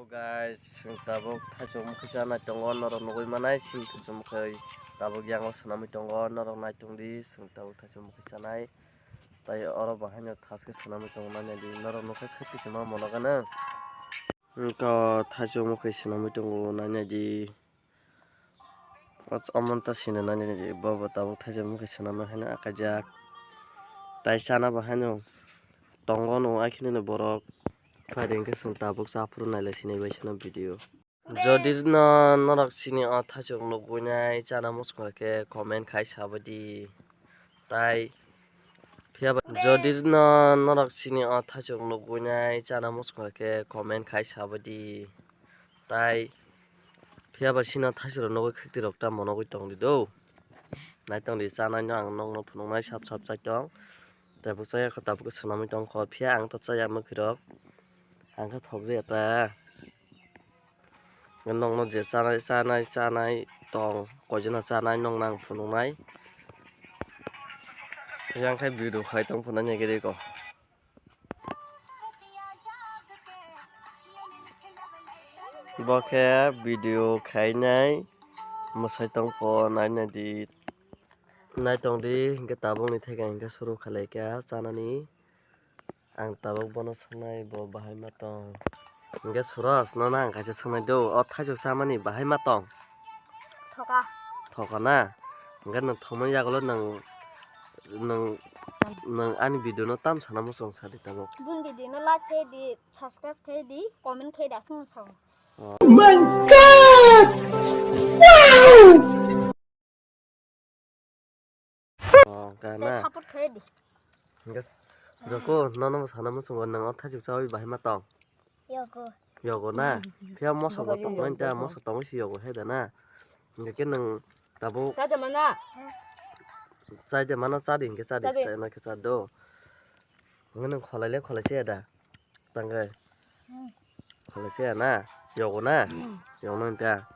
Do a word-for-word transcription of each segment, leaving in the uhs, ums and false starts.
Guys, chwng tabuk thaichung mukhui chanai tongo, norok nugui manai, chini thaichung mukhui tabuk yango swnamwi tongo, norok naitung di, chwng tabuk thaichung mukhui chanai. Tai oro bahaino thaske swnamwi tongo, naina di, norok nukha khe twi se ma mono gana. Wngkha thaichung mukhui swnamwi tongo, naina di. Omo ta sini nani bo bo tabuk thaisa mukhe swnamna haino akaijak. Tai chana bo haino tongo no, akhini no borok. Phai de hwnkhe chwng tabuk cha phuru nailai sinai bai sano video. Jodi no norok chini o thaichung nugui nai chana muchungkha khe comment khai sabai di. Tai phiya ba jodi no norok chini o thaichung nugui nai chana muchungkha khe comment khai sabai di. Tai phiya ba sino thaichung rok nugui khwtwi rok ta monogwi tong di do. Nai tong di chanai no ang nokno phunuknai sap sap chai tong. Tabuk chaya kho tabuk swnamwi tong kho phiya ang to chaya mwkhwi rok. Ang khe thok jaya ta. Nokno je chanai, chanai, chanai tong, koijono chanai nokno ang phunuknai. Yang khai video khai tong phunani giri ko. Bo khe video khainai mwsai tong pho naina di. Nai tong di, hwnkhe tabukni thaiga hwnkhe suru khalai kha chanani. Ang tabuk bono sanai bo bahai ma tong. Hwnkhe Suraj, nono ang kaisa swngnai do, o thaichuk chamani bahai ma tong? Thoka. Thoka na? Hwnkhe nwng thokmani yagulo nwng, nwng, nwng ani video no tam sana muchung sadi tabuk. Bun video no like khe di, subscribe khe di, comment khe di, aswk no sao. Oh my God! Wow! Oh, hwnkhe na? Support khe di. Hwnkhe joko nono bo sana muchungo nwng o thaichuk chawi bahai ma tong? Yogo. Yogo na? Phiya mosok bo tongmani ta, mosok tongwi se yogo he da na? Hwnkhe khe nwng tabuk chai de mano? Chai de mano, cha di hwnkhe cha di, chai na khe cha do. Hwnkhe nwng kholai le kholai se da? Tangkhe. Kholai se ya na? Yogo na? Yogo no ta.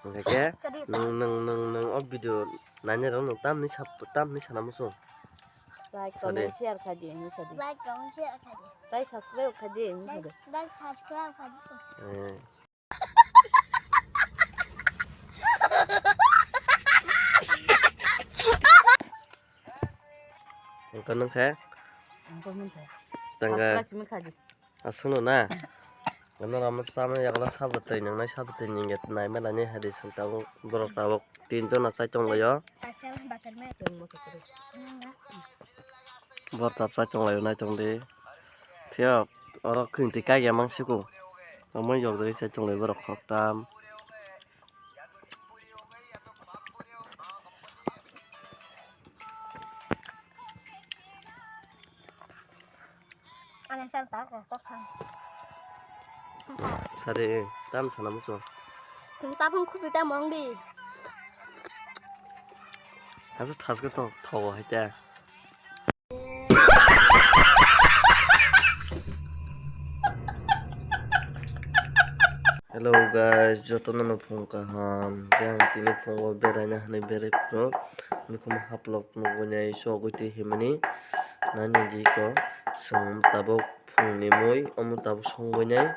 Hwnkhe khe nwng, nwng, nwng, nwng o video nainai rok nwng tamni sap-, tamni sana muchung? Like, comment, share khai di, hinwi sa di. Like, comment, share khai di. Tai subscribe khai di, hinwi sa di. Tai subscribe khai di. Eh. Wngkha nung khe? Wngkha nung khe? Tangkhe. Subscribe khai di. Aswkno na? Norok omo chamani yagulo sabwtwi nwngnai, sabwtwi nungya naima nani hai di, chwng tabuk, borok tabuk tin jona chai tonglaio. Borok tabuk chai tonglaio, nai tong di. Phiya oro khwng twi kaiya mangsiku. Omo yokjagwi chai tonglaio borok khoktam. Ani sal ta ko kok kha. Sari, tam sana muchung. Sung sapung khupi ta mong di. Hasu thas ke to thogo hai ta. Hello guys, jotono no phung kaham. Yang tini phungo beraina hwnwi berai phano. Nukhumu haplok nugwi nai sogwi twi himani. Nani di ko chwng tabuk phungni mui, omo tabuk songwi nai,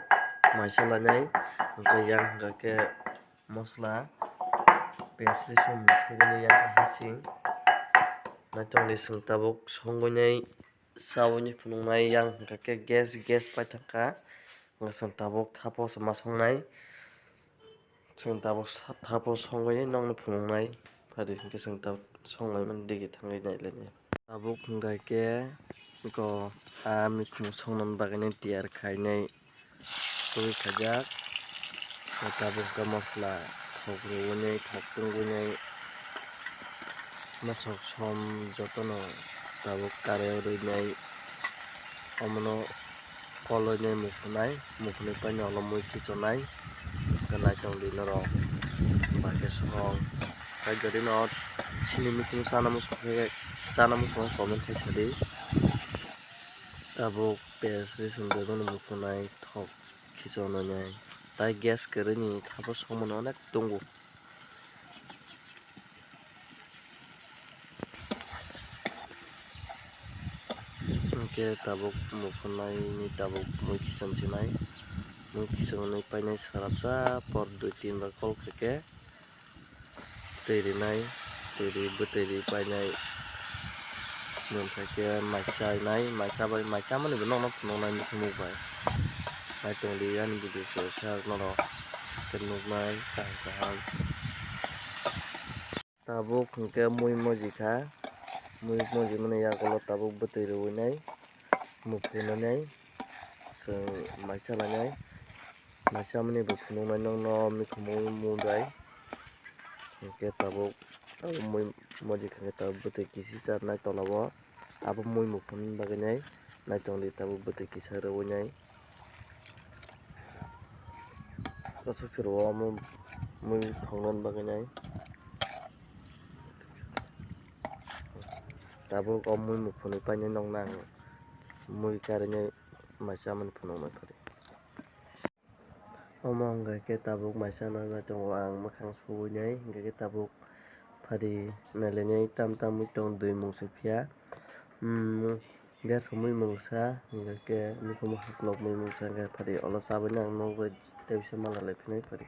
maisa lanai. Hwnkhe yang hwnkha khe mosla, pesri som khugwi nai yang hasing. Naitongni chwng tabuk songwi nai. Saboni phunuknai yang hwnkha khe gas, gas paithakha. Hwnkhe chwng tabuk thapo se ma songnai. Chwng tabuk sa-, thapo songwi nokno phunuknai. Phari hwnkhe chwng tabuk songlaimani digi thangwi nailainai. Tabuk hwnkha khe eko a mikhumu songnani bagwino tiyar khainai. Twi khaijak. Tabuk khe mosla thok rwgwini, thok tungwini, mosok som jotono tabuk karwi rwinai. Omono kolwi nai muphunai, muphunwi paino ulo mui khichonai. Khe naitong di norok, bahai khe song. Khe jodi no chini mikhumu chana muchung khe, chana muchung comment khai sadi. Tabuk pes ri song jotono muphunai thok. Khichonai nai. Tai gas kwrwini thapo songmano onek tongo. Hwnkhe tabuk muphunai ni tabuk mui khichon sinai. Mui kisung hwnwi painai, swrapsa por dui tin bar call khaikhe twi rinai, twi ri bwtwi ri painai. Mungkha khe mai chainai, mai chabai, mai chamani bo nokno phunuknai nukhungmung bai. Naitongdi ani video se share norok khe nuknai kaham kaham. Tabuk hwnkhe mui moji kha, mui moji mani yagulo tabuk bwtwi rwinai, mukti nai, chwng mai chalainai, mai chamani bo phunuknai nokno mikhumu mui bai. Hwnkhe tabuk, tabuk mui moji kha khe tabuk bwtwi kisi charnai tolao. Abo mui muphunni bagwi nai naitongdi tabuk bwtwi kisa rwinai. Aswk se rwo omo mui thoknani bagwi nai. Tabuk o mui muphunwi painai nokna ang mui karinai mai chamani phunuknai phari. Omo hwnkha khe tabuk mai chana nai tongo ang mwkhang suwinai, hwnkha khe tabuk phari nailainai tam tamwi tong dui mungsa phiya. Hmm, gas humui mungsa, hwnkha khe mikhumu haklok mui mungsa, hwnkha phari olo chabaino ang nokbai tei bisa mala lai phinai phari.